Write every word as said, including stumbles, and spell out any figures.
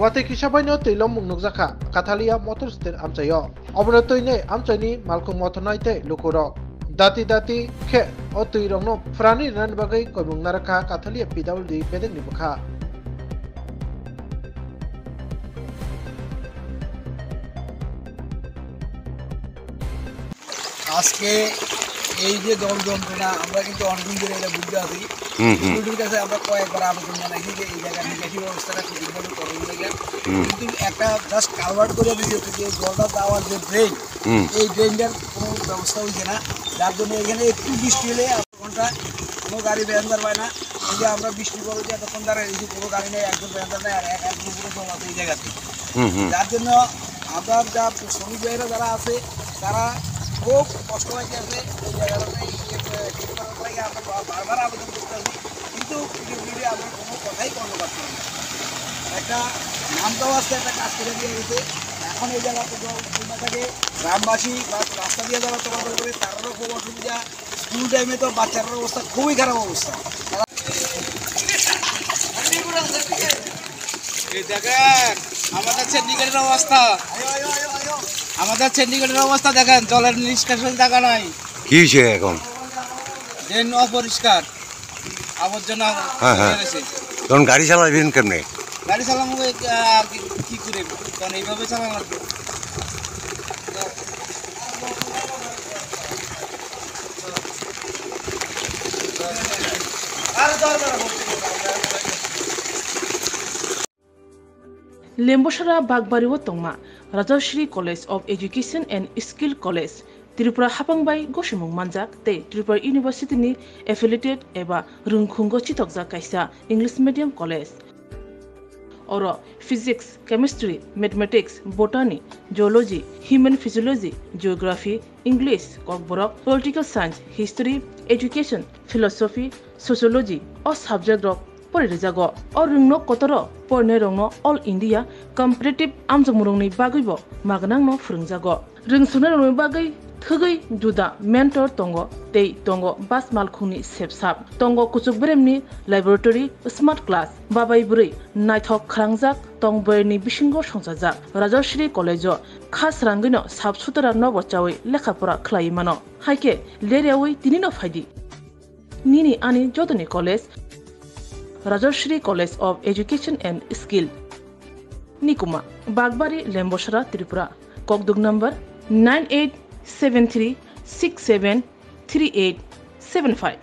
Watwi kisa baino twi lomung nukjakha Kathalia motor stand amchaio. Obono twinai amchaini malkhung mothornai tei lukurok. Dati dati khe o twirokno phwrani rinani bagwi koimung narakha Kathalia P W D bedekni bwkha. আজকে এই যে জল যন্ত্রণা, আমরা কিন্তু অনেকদিন ধরে এটা ভুগতে আছি। হুম, হুম। বিডিওর কাছে আমরা কয়েকবার আবেদন জানাইছি যে এই জায়গার নিকাশি ব্যবস্থাটা সঠিকভাবে করুন না কেন? হুম। কিন্তু একটা জাস্ট কালভার্ট করে দিয়েছে, যে জলটা যাওয়ার যে ড্রেন, হুম। এই ড্রেনটার কোনো ব্যবস্থা হয়েছে না, যার জন্য এখানে একটু বৃষ্টি হলে আধা ঘন্টা কোনো গাড়ি বেরোতে পারে না। এই যে আমরা বৃষ্টি পড়ে যে এতক্ষণ ধরে এই যে কোনো গাড়ি নেই, একজন বেরোতে নেই, আর এক এক দুপুরে জল আছে এই জায়গাতে। হুম, হুম। যার জন্য আমরা যা শ্রমিক ভাইরা যারা আছে, তারা খুব কষ্ট পাইতে আছে। এই জায়গাটাতে এই যে, এ, ঠিক করার লাগে আমরা বা-, বারবার আবেদন করতে আছি, কিন্তু পিডব্লিউডি আমরা কোনো কথাই কর্ণপাত করে না। একটা নাম দেওয়া আছে, একটা কাজ করে দিয়ে গেছে। এখন এই জায়গাতে জল জমে থাকে, গ্রামবাসী বা রাস্তা দিয়ে যারা চলাচল করে, তারারও খুব অসুবিধা। স্কুল টাইমে তো বাচ্চাদের অবস্থা খুবই খারাপ অবস্থা। এই দেখেন, আমাদের চেন্ডিগড়ের অবস্থা, আমাদের চেন্ডিগড়ের অবস্থা দেখেন, জলের নিষ্কাশন জায়গা নাই। কি হয়েছে এখন? ড্রেন অপরিষ্কার, আবর্জনা হ্যাঁ, হ্যাঁ। পড়ে রয়েছে। তখন গাড়ি চালাবেন কেমনে? গাড়ি চালাবো এই, আহ, কি, কি করে? কারণ এইভাবে চালানো লাগবে। Lembosara Bagbari o tongma Rajashri College of Education and Skill College, Tripura hapang bai gosimung manjak tei Tripura University ni affiliated eba rwngkhungo chitokjak kaisa English medium college. Oro physics, chemistry, mathematics, botany, zoology, human physiology, geography, English, kokborok, political science, history, education, philosophy, sociology o subject rok pori rijago. O rwngno kotoro porinairokno All India competitive amjokmungrokni bagwibo magnangno phwrwngjago. Rwngsungnairokrokni bagwi thwgwi juda mentor tongo tei tongo bus malkhungni sepsap, tongo kuchuk beremni laboratory, smart class, babai bwrwi naithok khalangjak tongboyarni bisingo songchajak. Rajashri College-o kha srangwino sap sutra nobo chawi lekha pora khlaiwi mano. Haikhe leryawi tinino phaidi. Nini ani jotoni college, Rajashri College of Education and Skill. Nikuma, Bagbari, Lembosara, Tripura. Kokduk number nine eight seven three six seven three eight seven five.